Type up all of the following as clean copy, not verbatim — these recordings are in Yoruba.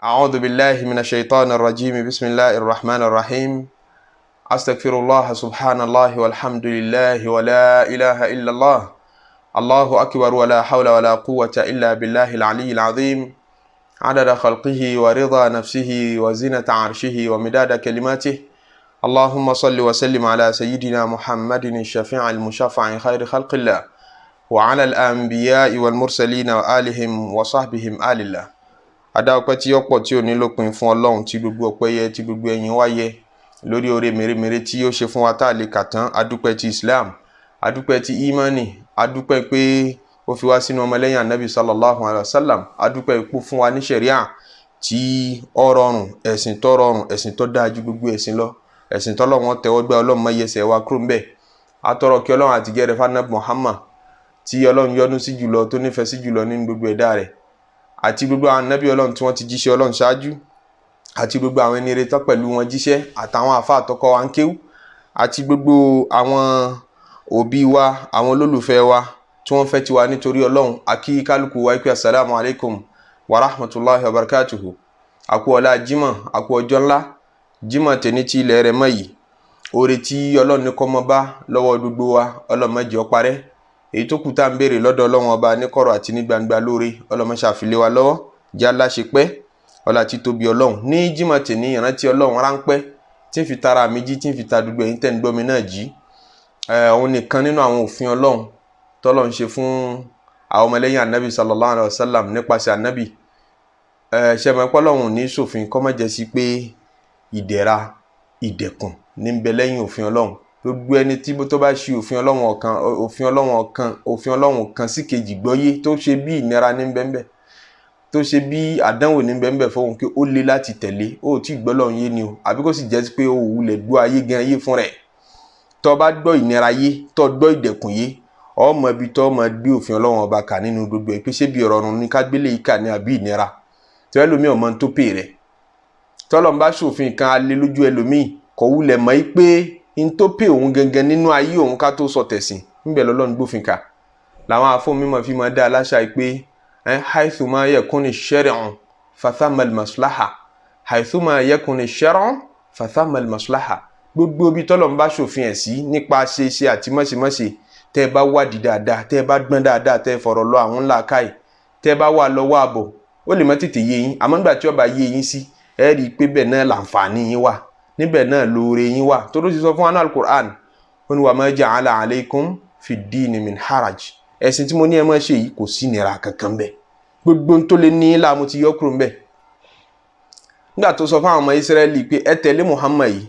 أعوذ بالله من الشيطان الرجيم. بسم الله الرحمن الرحيم. أستغفر الله، سبحان الله والحمد لله ولا إله إلا الله، الله أكبر، ولا حول ولا قوة إلا بالله العلي العظيم، عدد خلقه ورضا نفسه وزنة عرشه ومداد كلماته. اللهم صل وسلم على سيدنا محمد الشفيع المشفع خير خلق الله، وعلى الأنبياء والمرسلين وآلهم وصحبهم آل الله. Adá ọpẹ́ tí ó pọ̀ tí ò ní lópin fún Ọlọ́run, tí gbogbo ọpẹ́ yẹ, tí gbogbo ẹ̀yìn wá yẹ, lórí oore mèremère tí ó ṣe fún wa tá a lè kà tán. Adúpẹ́ ti Islam, adúpẹ́ ti imani, adúpẹ́ pé ó fi wá sínú ọmọlẹ́yìn Anabi sallallahu alayhi wa sallam, adúpẹ́ ipò fún wa ní ṣẹ̀ríà tí ó rọrùn, ẹ̀sìn tó rọrùn, ẹ̀sìn tó dáa ju gbogbo ẹ̀sìn lọ, ẹ̀sìn tọ́lọ́run tẹ́wọ́ gbà. Ọlọ́run má yẹsẹ̀ wa kúrò ńbẹ̀. Atọrọ kí Ọlọ́run àti gẹ́rẹ́ fanab Muhammad, tí Ọlọ́run yọ́nú sí jùlọ, tó nífẹ̀ẹ́ sí jùlọ nínú gbogbo ẹ̀dá rẹ̀, àti gbogbo àwọn anabi Ọlọ́run tí wọ́n ti jíṣẹ́ Ọlọ́run ṣáájú, àti gbogbo àwọn ẹni retán pẹ̀lú wọn jíṣẹ́, àtàwọn àfa àtọkọ wa ń kéwú, àti gbogbo àwọn òbí wa, àwọn olólùfẹ́ wa tí wọ́n fẹ́ tiwa nítorí Ọlọ́run. Akí kálukú wa pé asalaamu alaykum wa rahmatulahi wa barakatuhu. Àkú ọlá Jímọ̀, àkú ọjọ́ ńlá Jímọ̀ tẹni tí ilẹ̀ rẹ̀ mọ́ yìí. Oore tí Ọlọ́run ní kó mọ́ bá lọ́wọ́ gbogbo wa, Ọlọ́run má jẹ́ ó parẹ́. Èyí tó kù tá à ń béèrè lọ́dọ̀ Ọlọ́run Ọba ní kọ̀rọ̀ àti ní gbangba lóore, Ọlọ́run má ṣàfilé wa lọ́wọ́, jẹ́ aláṣẹ pẹ́ ọlá títóbi Ọlọ́run. Ní Jímọ̀ tèní, ìrántí Ọlọ́run ráńpẹ́ tí ń fi tara mi jí, tí ń fi ta gbogbo ẹ̀yin tẹ́ ń gbọ́ mi náà jí, òun nìkan nínú àwọn òfin Ọlọ́run tọ́lọ́run ṣe fún àwọn ọmọlẹ́yìn Anabi sallallahu alayhi wa sallam nípasẹ̀ Anabi. Ṣẹ̀mọ̀ pọ́lọ́run ní sòfin kó má jẹ́ sí pé ìdẹ̀ra ìdẹ̀kùn ní ń bẹ lẹ́yìn òfin Ọlọ́run. Gbogbo ẹni tí tó bá ṣe òfin Ọlọ́run ọ̀kan, òfin Ọlọ́run ọ̀kan, òfin Ọlọ́run kan sí kejì gbọ́yé, tó ṣe bí ìnira ní bẹ́ńbẹ́, tó ṣe bí àdánwò ní bẹ́ńbẹ́ fóun pé ó le láti tẹ̀lé, ó tí gbọ́ Ọlọ́run yé ni o, àbí kó sì jẹ́ pé ó wulẹ̀ gbọ́ ayé gan yé fún rẹ̀. Tó bá gbọ́ ìnira yé, tó gbọ́ ìdẹ̀kùn yé, ọmọ ibi tó máa gbé òfin Ọlọ́run Ọba kà nínú gbogbo ẹ̀, pé ṣé bí ìrọ̀rùn ní ká gbélé yìí kà ní àbí ìnira tí ẹlòmíì ọmọ tó pè rẹ̀. Tọ́lọ́run bá ṣòfin kan alẹ́ lójú ẹlòmíì, kò wulẹ̀ mọ́ pé n tó pè òun gangan nínú ayé òun ká tó sọ tẹ̀sìn ńbẹ̀ lọ́lọ́run gbófin kà. Làwọn afọ́ mímọ́ fi máa dá aláṣà pé haythuma yakuni shar'un fathamal maslaha, haythuma yakuni shar'un fathamal maslaha. Gbogbo ibi tọ́lọ́run bá ṣòfin ẹ̀ sí nípa ṣe ṣe àti mọ̀ṣẹ̀mọ̀ṣẹ̀, tẹ́ ẹ bá wádìí dáadáa, tẹ́ ẹ bá gbọ́n dáadáa, tẹ́ ẹ fọ̀rọ̀ lọ àwọn ńlá káì, tẹ́ ẹ bá wà lọ́wọ́ àbọ̀, ó lè má tètè yé yín, àmọ́ nígbà tí ó bá yé yín sí, ẹ rí i pé bẹ́ẹ̀ náà làǹfààní yín wà, níbẹ̀ náà lóore yín wà. Tó ló ti sọ fún wa ní Al-Qur'an, ó ní wa ma ja'ala alaykum fi ddini min haraj. Ẹ̀sìn tí mo ní ẹ má ṣe yìí, kò sí nira kankan bẹ́ẹ̀. Gbogbo tó lè ní láàmú ti yọ kúrò ńbẹ̀. Nígbà tó sọ fún àwọn ọmọ Ísírẹ́lì pé ẹ tẹ̀lé Muhammad yìí,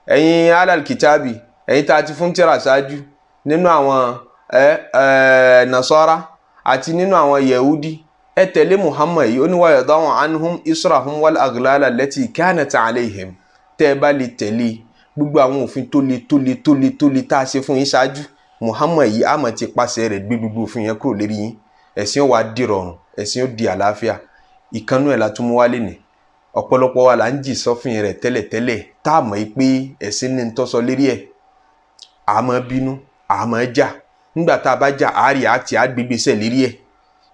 ẹ̀yin alal kitabi, ẹ̀yin tá a ti fún tírà ṣáájú nínú àwọn ẹ ẹ Nasara àti nínú àwọn Yahudi, ẹ tẹ̀lé Muhammad yìí, ó ní wa yada'u anhum israhum wal aghlala allati kanat alayhim. Tẹ́ ẹ bá lè tẹ̀lé gbogbo àwọn òfin tó le tó le tó le tó le tá a ṣe fún yín ṣáájú, Muhammad yìí àmọ́ ti pàṣẹ rẹ̀ gbé gbogbo òfin yẹn kúrò lérí yín, ẹ̀sìn ó wá di rọrùn, ẹ̀sìn ó di àlàáfíà. Ìkànnú ẹ̀ la tún mú wálé ní ọ̀pọ̀lọpọ̀ wa là ń jì sọ́fìn rẹ̀ tẹ́lẹ̀tẹ́lẹ̀, tá a mọ̀ pé ẹ̀sìn ní ń tọ́sọ lérí ẹ̀. Àmọ́ bínú, àmọ́ jà. Nígbà tá a bá jà, àárí àti àgbègbèsẹ̀ lérí ẹ̀.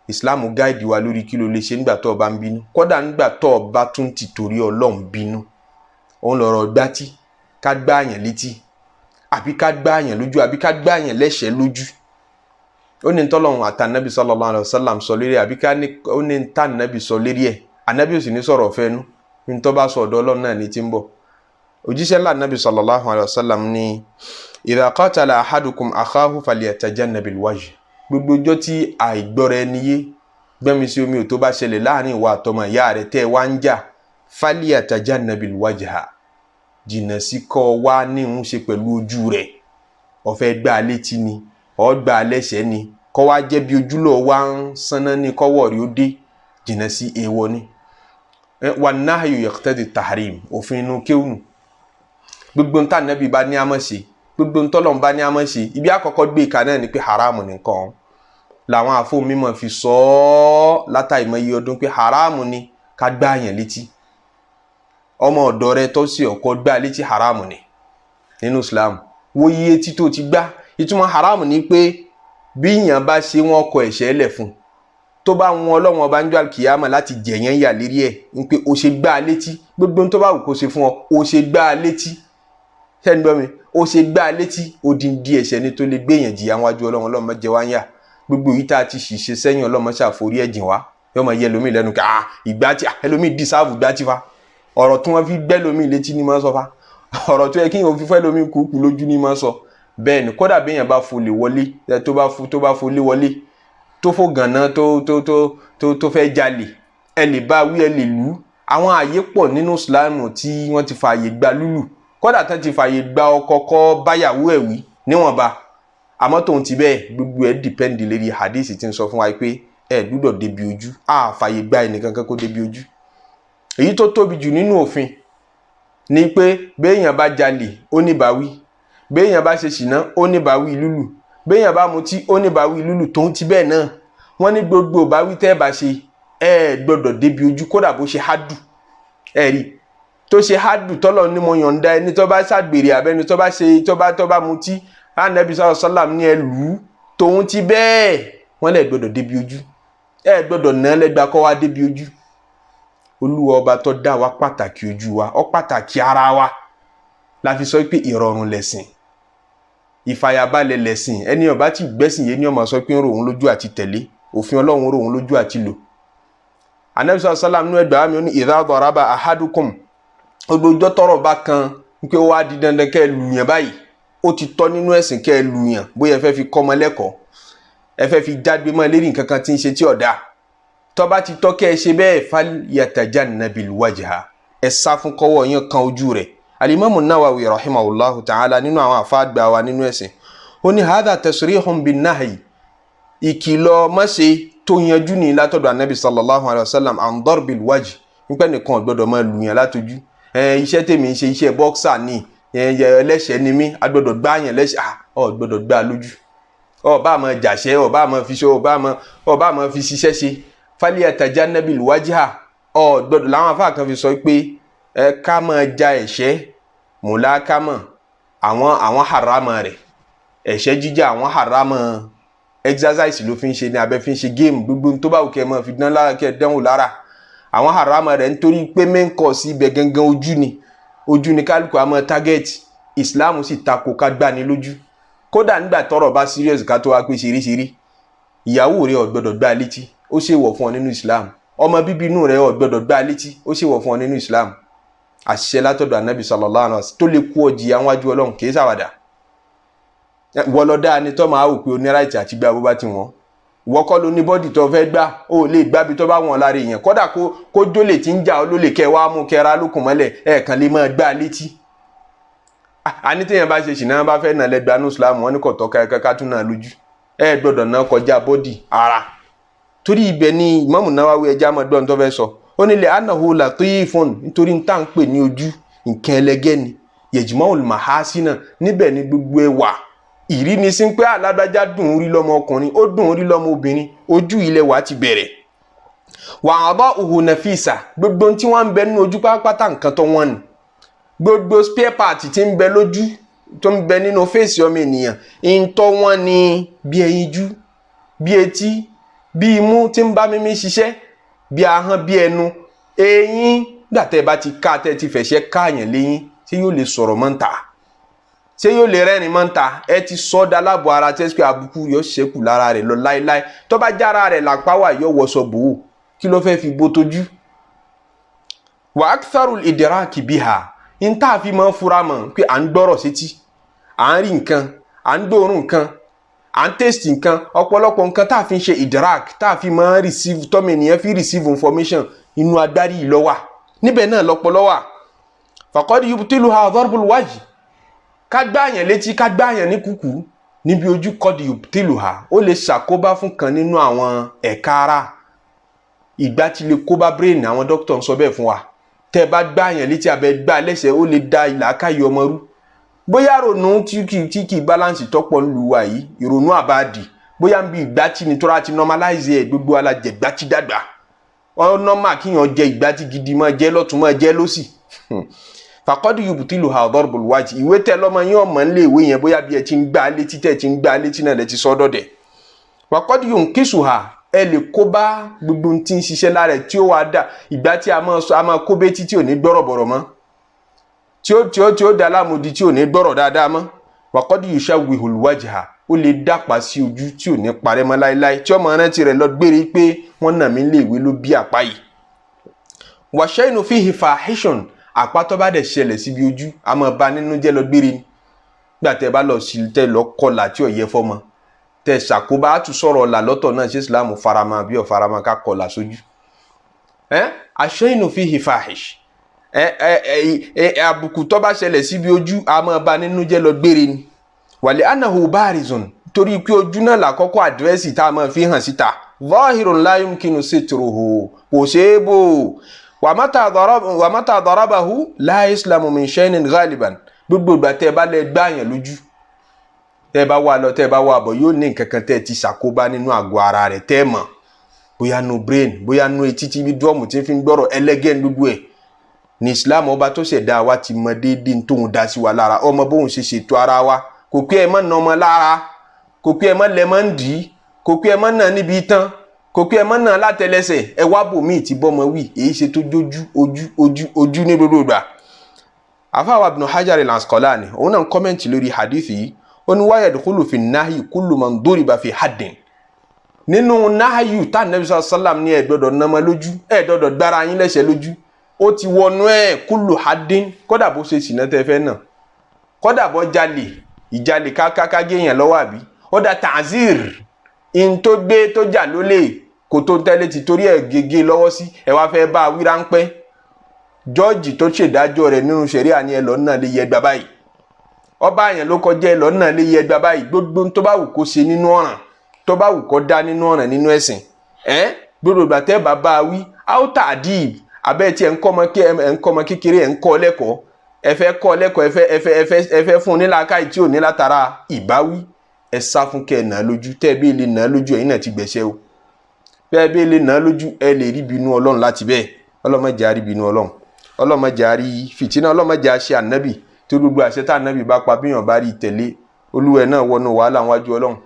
Islam guide wa lórí kí ló lè ṣe nígbà tó o bá ń bínú, kódà nígbà tó o bá tún ti torí Ọlọ́run bínú. Òun lọ̀rọ̀ gbátí, ká gbá àyàn létí, àbí ká gbá àyàn lójú, àbí ká gbá àyàn lẹ́sẹ̀ẹ́ lójú. Ó ní tọ́lọ́run àtànábì sallallahu alaihi wasallam sọ lérí ẹ̀, àbí ká ní ó ní tànábì sọ lérí ẹ̀. Ànábì ò sì ní sọ̀rọ̀ ọ̀fẹ́ nu, ní tó bá sọ ọ̀dọ̀ Ọlọ́run náà ní ti ń bọ̀. Òjíṣẹ́ ńlá Ànábì sallallahu alaihi wasallam ní idha qatala ahadukum akhahu falyatajannabil wajh. Gbogbo ọjọ́ tí àìgbọ́ra ẹni yé, gbẹ́mi sí omi ò tó bá ṣẹlẹ̀ láàrin ìwà àtọmọ ìyá rẹ̀ tẹ́ ẹ wá ń jà, falyatajannabil wajha, jìnnà sí kọ́ wá ní ń ṣe pẹ̀lú ojú rẹ̀. Ó fẹ́ gbá a létí ni, ó gbá a lẹ́sẹ̀ẹ́ ni, kọ́ wá jẹ́ bí ojúlọ̀ wá ń sanná ní kọ́wọ́ rí ó dé, jìnnà sí, èèwọ̀ ni. Wà nahyu yaqtadi tahrim, òfin inú kéwùnù. Gbogbo ntá Nàbí bá ní àmọ́ ṣe, gbogbo ntọ́lọ́n bá ní àmọ́ ṣe, ibi àkọ́kọ́ gbé ìka náà ni pé haramu nìkan làwọn àfọ mímọ́ fi sọ ọ́ látàìmọye ọdún pé haramu ni ká gbá yẹn létí. Ọmọ ọ̀dọ̀ rẹ tó sì ọkọ gbá létí, haramu ni nínú Islam. Wo iye etí tó ti gbá. Ìtumọ̀ haramu ni pé bí yàn bá ṣe, wọ́n kọ ẹ̀ṣẹ̀ lẹ̀ fún. Tó bá wọn Ọlọ́run ọba ń jọ àkìyàmà láti jẹ̀yàn yà lérí ẹ̀ ń pé o ṣe gbá a létí, gbogbo tó bá wù kó ṣe fún ọ, o ṣe gbá a létí. Sẹ́ni gbọ́ mi? O ṣe gbá a létí, odindi ẹ̀ṣẹ̀ ni tó lè gbéyàn jìyà wájú Ọlọ́run. Ọlọ́run má jẹ wá ń yà. Gbogbo yìí tá a ti ṣìṣe sẹ́yìn, Ọlọ́run má ṣàforí ẹ̀jìn wá. Yóò máa yẹ ẹlòmíì lẹ́nu ká ìgbà tí ẹlòmíì dísáàfù gbá tí fa ọ̀rọ̀ tí wọ́n fi gbẹ́ lómi létí ni máa sọ fa ọ̀rọ̀ tó yẹ kí n fi fẹ́ lómi kúkú lójú ni máa sọ. Bẹ́ẹ̀ ni kódà bí èèyàn bá folè wọlé, tó bá folè wọlé, tó fò gànà, tó tó tó tó tó fẹ́ jalè, ẹ lè bá wí, ẹ lè lù ú. Àwọn ààyè pọ̀ nínú Ìsìlámù tí wọ́n ti fààyè gba lúlù, kódà tán ti fààyè gba ọkọ kọ́ báyàwó ẹ̀ wí níwọ̀nba. Àmọ́ tóun ti bẹ́ẹ̀, gbogbo ẹ̀ depend lérí hadith tí ń sọ fún wa pé ẹ gbúdọ̀ débi ojú. A fààyè gba ẹnìkankan kó débi ojú. Èyí tó tóbi jù nínú òfin ni pé béèyàn bá jalè, ó ní báwí; béèyàn bá ṣe ṣìnà, ó ní báwí lúlù; béèyàn bá mutí, ó ní báwí lúlù. Tóun ti bẹ́ẹ̀ náà, wọ́n ní gbogbo báwí tẹ́ ẹ bá ṣe, ẹ gbọ́dọ̀ débi ojú, kódà bó ṣe hádù. Ẹ rí tó ṣe hádù tọ́lọ̀ ní mo yọ̀ǹda ẹni tó bá ṣàgbèrè àbẹ́ni tó bá ṣe tó bá mutí, Ànábì sálàm ní ẹ lù ú. Tóun ti bẹ́ẹ̀, wọ́n lè gbọ́dọ̀ débi ojú, ẹ gbọ́dọ̀ ná lẹ́gbàá kọ́ wá débi ojú. Olúwa ọba tó dá wa pàtàkì ojú wa, ó pàtàkì ara wa. La fi sọ pé ìrọ̀rùn lẹ̀sìn, ìfàyàbalẹ̀ lẹ̀sìn. Ẹni ó bá ti gbẹ́sìn yé ni ó máa sọ pé ń rò òun lójú àti tẹ̀lé òfin Ọlọ́run, rò òun lójú àti lò. Anabi sọ sálàm nínú ẹgbàá mi, ó ní idha daraba ahadukum, gbogbo ọjọ́ tọ́rọ̀ bá kan pé ó wá di dandan kẹ́ ẹ lùyàn báyìí, ó ti tọ́ nínú ẹ̀sìn kẹ́ ẹ lùyàn, bóyá ẹ fẹ́ fi kọ́ ọmọ lẹ́kọ̀ọ́, ẹ fẹ́ fi jágbe mọ́ lérí nǹkan kan tí ń ṣe tí ọ̀dà, tó bá ti tọ́ kẹ́ ẹ ṣe bẹ́ẹ̀, falyatajannabil wajha, ẹ sá fún kọ́wọ́ yẹn kan ojú rẹ̀. Alimami Nawawi rahimahullahu ta'ala, nínú àwọn àfáàgbà wa nínú ẹ̀sìn, ó ní hadha tasrihun bin nahyi, ìkìlọ̀ mọ́ṣe tó yanjú ní látọ̀dọ̀ anabi sallallahu alayhi wa sallam, an darbil wajh, nípẹ́ nìkan gbọ́dọ̀ máa lùyàn látojú. Iṣẹ́ tèmi ń ṣe, iṣẹ́ boxer ni, ẹlẹ́ṣẹ̀ ni mí, a gbọ́dọ̀ gbá yàn lẹ́ṣẹ̀, ọ gbọ́dọ̀ gbá lójú. Ọ bá máa jàṣẹ́, ọ bá máa fi ṣe, ọ bá máa fi ṣiṣẹ́ ṣe, falyatajannabil wajha, ọ gbọ́dọ̀. Làwọn afáà kan fi sọ pé ẹ ká máa ja ẹ̀ṣẹ́ mùlákámọ̀, àwọn harama rẹ̀, ẹ̀ṣẹ́ jíjà, àwọn harama exercise ló fi ń ṣe ní abẹ́ fi ń ṣe game, gbogbo tó bá wù kẹ́ máa fi dán lára, kẹ́ dánwò lára, àwọn harama rẹ̀, nítorí pé main course ibẹ̀ gangan ojú ni, ojú ni kálukú àmọ́ target. Islam sì tako ká gbani lójú, kódà nígbà tọ́rọ̀ bá serious, ká tó wá pé ṣeréṣeré. Ìyàwó rẹ̀ ò gbọ́dọ̀ gbá létí, ó ṣe wọ̀ fún ọ nínú Islam. Ọmọ bíbí inú rẹ̀ ò gbọ́dọ̀ gbá létí, ó ṣe wọ̀ fún ọ nínú Islam. Àṣìṣe látọ̀dọ̀ anabi sallallahu alaihi wasallam tó lè kú ọ jìyà wájú Ọlọ́run, kì í ṣàwàdà. Wọ́n lọ dáa ni tọ́ máa wò pé o ní right àti gbá bó bá ti wọ́n. Ìwọ kọ́ ló ní body tó fẹ́ gbá, ó lè gbábi tó bá wọn lára èèyàn, kódà kó jólè tí ń jà ó ló lè kẹ́ wá mú kẹ́ra lókun mọ́lẹ̀, ẹ̀ẹ̀kan lè máa gbá létí. Àní téèyàn bá ṣe ṣìnà, bá fẹ́ nà lẹ́gbàá ní Islam, wọn ní kò tọ́ ká tún náà lójú. Ẹ gbọ́dọ̀ ná kọjá body ara. Torí ibẹ̀ ni Imam Nawawi, ẹja máa gbọ́n tó fẹ́ sọ. Ó ní li annahu latifun, nítorí ń tà ń pè ní ojú, nǹkan ẹlẹgẹ́ ni, yajma'ul mahasina, níbẹ̀ ni gbogbo ẹwà ìrínisí pé alágbájá dùn ún rí lọ́mọ ọkùnrin, ó dùn ún rí lọ́mọ obìnrin, ojú ilẹ̀ wa ti bẹ̀rẹ̀. Wa a'da'uhu nafisa, gbogbo tí wọ́n ń bẹ nínú ojú pátápátá, nǹkan tó wọ́n ni. Gbogbo spare part tí ń bẹ lójú, tó ń bẹ nínú face ọmọ ènìyàn, ìntọ́ wọn ni bí ẹyinjú, bí etí, bí imú tí ń bá mímí ṣiṣẹ́, bí ahọ́n, bí ẹnu, eyín. Nígbà tẹ́ ẹ bá ti ká, tẹ́ ẹ ti fẹ̀ṣẹ́ káàyàn léyín, ṣé yóò lè sọ̀rọ̀ mọ́ ń ta? Ṣé yóò lè rẹ́rìn mọ́ ń ta? Ẹ ti sọ ọ́ dalábọ̀ ara tẹ́ pé àbùkù yóò ṣẹ́kù lára rẹ̀ lọ láéláé. Tó bá jára rẹ̀ làpá wà, yóò wọṣọ bò ó. Kí ló fẹ́ fi bó tójú? Wa aktharul idraki biha, n tá a fi máa fura mọ̀ pé à ń gbọ́rọ̀ sétí, à ń rí nǹkan, à ń gbóòórùn nǹkan, à ń taste nǹkan, ọ̀pọ̀lọpọ̀ nǹkan tá a fi ń ṣe idrak, tá a fi máa receive, tọ́mọ ènìyàn fi receive information, inú agbárí yìí ló wà, níbẹ̀ náà lọ́pọlọ wà. Faqad yubtiluha darbul wajh, ká gbáàyàn létí, ká gbáàyàn ní kúkú níbi ojú, qad yubtiluha, ó lè ṣàkóbá fún kan nínú àwọn ẹ̀ka ara. Ìgbà tí lè kóbá brain, àwọn dókítà ń sọ bẹ́ẹ̀ fún wa. Tẹ́ ẹ bá gbáàyàn létí abẹ gbá lẹ́sẹ̀, ó lè da ìlàkàyè ọmọ rú. Bóyá ìrònú tí kì í balance tọ́pọ̀ ń lu wa yìí, ìrònú àbáàdì, bóyá ń bi ìgbà tí ni tóra ti normalize ẹ̀, gbogbo alájẹ ìgbà tí dàgbà, ọ normal kíyàn jẹ ìgbà tí gidi, máa jẹ lọ́tún, máa jẹ lọ́sì. Faqad yubtiluha darbul wajh, ìwé tẹ lọ́mọ yín ọmọ ńlẹ̀ ìwé yẹn, bóyá bí ẹ ti ń gbá létí, tẹ̀ ti ń gbá létí náà lẹ ti sọ dọ̀dẹ̀. Faqad yunkisuha, Ẹ lè kó bá gbogbo tí ń ṣiṣẹ́ lára ẹ̀ tí ó wàá dà ìgbà tí a máa sọ, a máa kó bétí tí ò ní gbọ́rọ̀ bọ̀rọ̀ mọ́, tí ó da lámòdì, tí ò ní gbọ́rọ̀ dáadáa mọ́. Waqad yushawwihul wajha, ó lè dàpá sí ojú tí ò ní parẹ́ mọ́ láéláé, tí ọmọ rántí rẹ̀ lọ gbére pé wọ́n nà mí léèwé ló bí àpá yìí. Wa shay'un fihi fahishun, àpá tó bá dẹ̀ ṣẹlẹ̀ síbi ojú, a máa ba nínú jẹ́ lọ gbére ni. Nígbà tẹ́ bá lọ sí, tẹ́ lọ kọlà tí ò yẹ fọ́mọ, tẹ́ ṣàkóbá, á tún sọ̀rọ̀ ọ̀la lọ́tọ̀ náà. Ṣé Islam farama bí ò farama ká kọlà sójú? Ash-shay'u fihi fahish, àbùkù tó bá ṣẹlẹ̀ síbi ojú, a máa ba nínú jẹ́ lọ gbére ni. Wàlẹ̀ anahu barizun, torí pé ojú náà làkọ́kọ́ àdírẹ́sì tá a máa fi hàn síta. Zahirun la yumkinu sitruhu, kò ṣeé bò. Wàmátà darabahu la islamu min shay'in ghaliban. Gbogbo ìgbà tẹ́ ẹ bá lẹ gbáàyàn lójú, tẹ́ ẹ bá wà lọ, tẹ́ ẹ bá wà bọ̀, yóò ní nǹkan kan tẹ́ ẹ ti ṣàkóbá nínú àgọ́ ara rẹ̀ tẹ́ ẹ mọ̀, bóyá nu brain, bóyá nu etí tí bí drum tí fi ń gbọ́rọ̀ ẹlẹ́gẹ́ ní gbogbo ẹ̀ ní. Islam, ọba tó ṣẹ̀dá wa, ti mọ déédéé tóun dá sí wa lára, ọmọ bóun ṣe ṣètò ara wa. Kò pé ẹ má nà ọmọ lára, kò pé ẹ má lẹ mọ́ ń dì í, kò pé ẹ má nà níbi tán, kò pé ẹ má nà látẹlẹsẹ̀. Ẹ wá bòmíì tí bọ́mọ wí, èyí ṣe tó jójú ojú ojú ojú ní gbogbo ìgbà. Àfáwà Ibn Hajar al-Asqalani, òun náà ń comment lórí hadith yìí. Ó ní wa yadkhulu fi nahyi kullu man duriba fi haddin. Nínú nahyu tá Nabi sallam ní ẹ gbọ́dọ̀ nàmọ lójú, ẹ gbọ́dọ̀ gbára yín lẹ́sẹ̀ lójú, ó ti wọnú ẹ kullu haddin. Kódà bó ṣe sìnà tẹ́ fẹ́ náà, kódà bó jalè, ìjalè kákáká géèyàn lọ́wọ́, àbí ó dá ta'zir in tó gbé tó jà lólè, kò tó tẹ́lẹ̀ ti torí ẹ̀ gègé lọ́wọ́ sí, ẹ wá fẹ́ bá a wí ráńpẹ́. Jọ́ọ̀jì tó ṣèdájọ́ rẹ̀ nínú ṣẹ̀ríà ní ẹ lọ́ọ́ náà lè yẹ gbà báyìí. Ọba yẹn ló kọjá, ẹ lọ́ọ́ náà lè yẹ gbà báyìí. Gbogbo tó bá wù kó ṣe nínú ọ̀ràn, tó bá wù kó dá nínú ọ̀ràn nínú ẹ̀sìn ẹ, gbogbo ìgbà tẹ́ bá bá a wí, áwòtà àdìb abẹ́ tí ẹ̀ ń kọ́ ọmọ, ẹ̀ ń kọ́ ọmọ kékeré, ẹ̀ ń kọ́ lẹ́kọ̀ọ́, ẹ fẹ́ kọ́ lẹ́kọ̀ọ́, ẹ fẹ́ fún un nílàákàyè tí ò ní látara ìbáwí, ẹ sá fún kẹ́ ẹ̀ nà á lójú. Tẹ́ ẹ bí lè nà á lójú, ẹ̀yin náà ti gbẹ̀ṣẹ̀ o. Bẹ́ẹ̀ bí lè nà á lójú, ẹ lè rí bínú Ọlọ́run láti bẹ́ẹ̀. Ọlọ́run má jẹ́ á rí bínú Ọlọ́run, Ọlọ́run má jẹ́ á rí fìtínà, Ọlọ́run má jẹ́ á ṣe ànábì tó gbogbo àṣẹ tá ànábì bá pa bíyàn bá rí tẹ̀lé, olúwẹ̀ náà wọnú wàhálà wájú Ọlọ́run.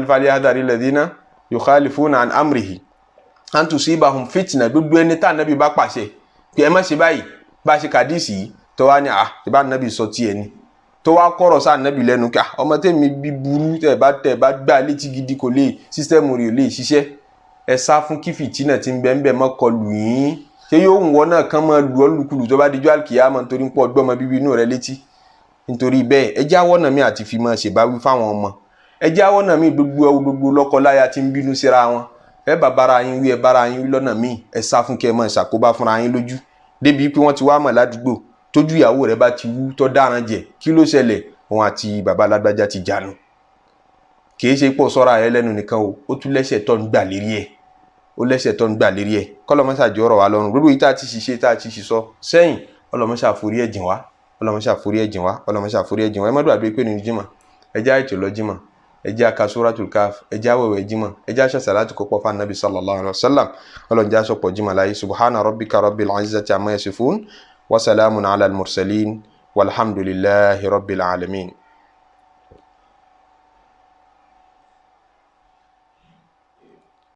Falyahdhari alladhina yukhalifuna an amrihi an tusibahum fitna. Gbogbo ẹni tá ànábì bá pàṣẹ pé ẹ má ṣe báyìí, bá a ṣe kàdíìsì yìí, tó wá ní à tí bá ànábì sọ tiẹ̀ ni, tó wá kọ̀rọ̀ sí ànábì lẹ́nu ká ọmọ tẹ̀mí bí burú, tẹ̀ bá gbá létí gidi, kò lè system rẹ̀ ò lè ṣiṣẹ́. Ẹ sá fún kí fìtínà tí ń bẹ ń bẹ mọ́ kọlù yín. Ṣé yóò ń wọ náà kán máa lù ọ́ lùkulù tó bá dijọ́ àlùkìyámọ̀ nítorí ń pọ̀ gbọ́mọ bíbí inú rẹ létí? Nítorí bẹ́ẹ̀, ẹ jáwọ́ náà mi àti fi máa ṣèbáwí fáwọn ọmọ. Ẹ jáwọ́ náà mi. Gbogbo gbogbo lọ́kọ-láya tí ń bínú síra wọn, ẹ bá bára yín wí, ẹ bára yín wí lọ́nà míì. Ẹ sá fún kí ẹ máa ṣàkóbá fúnra yín lójú, débi pé wọ́n ti wá mọ̀ ládùúgbò. Tójú ìyàwó rẹ bá ti wú tó dáràn jẹ, kí ló ṣẹlẹ̀? Òun àti bàbá alágbájá ti jánu. Kì í ṣe pọ̀ sọ́ra ẹ lẹ́nu nìkan o, ó tún lẹ́sẹ̀ tó ń gbà lérí ẹ̀, ó lẹ́sẹ̀ tó ń gbà lérí ẹ̀. Kọ́lọ́mọ́sà jẹ́ ọ̀rọ̀ wa lọ́rùn. Gbogbo yìí tá a ti ṣiṣẹ́, tá a ti ṣiṣọ́ sẹ́yìn, ọlọ́mọ́sà forí ẹ̀ jìn wá, ọlọ́mọ́sà forí ẹ̀ jìn wá, ọlọ́mọ́sà forí ẹ̀ jìn wá. Ẹ má gbàgbé pé nínú jímọ̀, ẹ jẹ́ àìtò lọ jímọ̀, ẹ jẹ́ aka Suratul Kahf, ẹ jẹ́ àwẹ̀wẹ̀ jímọ̀, ẹ jẹ́ àṣà sàlátù kọ́pọ̀ fún anabi sallallahu alayhi wa sallam. Ọlọ́run jẹ́ àṣọpọ̀ jímọ̀ láyé. Subhana rabbika rabbil izzati amma yasifun, wa salamun ala al-mursalin, walhamdulillahi rabbil alamin.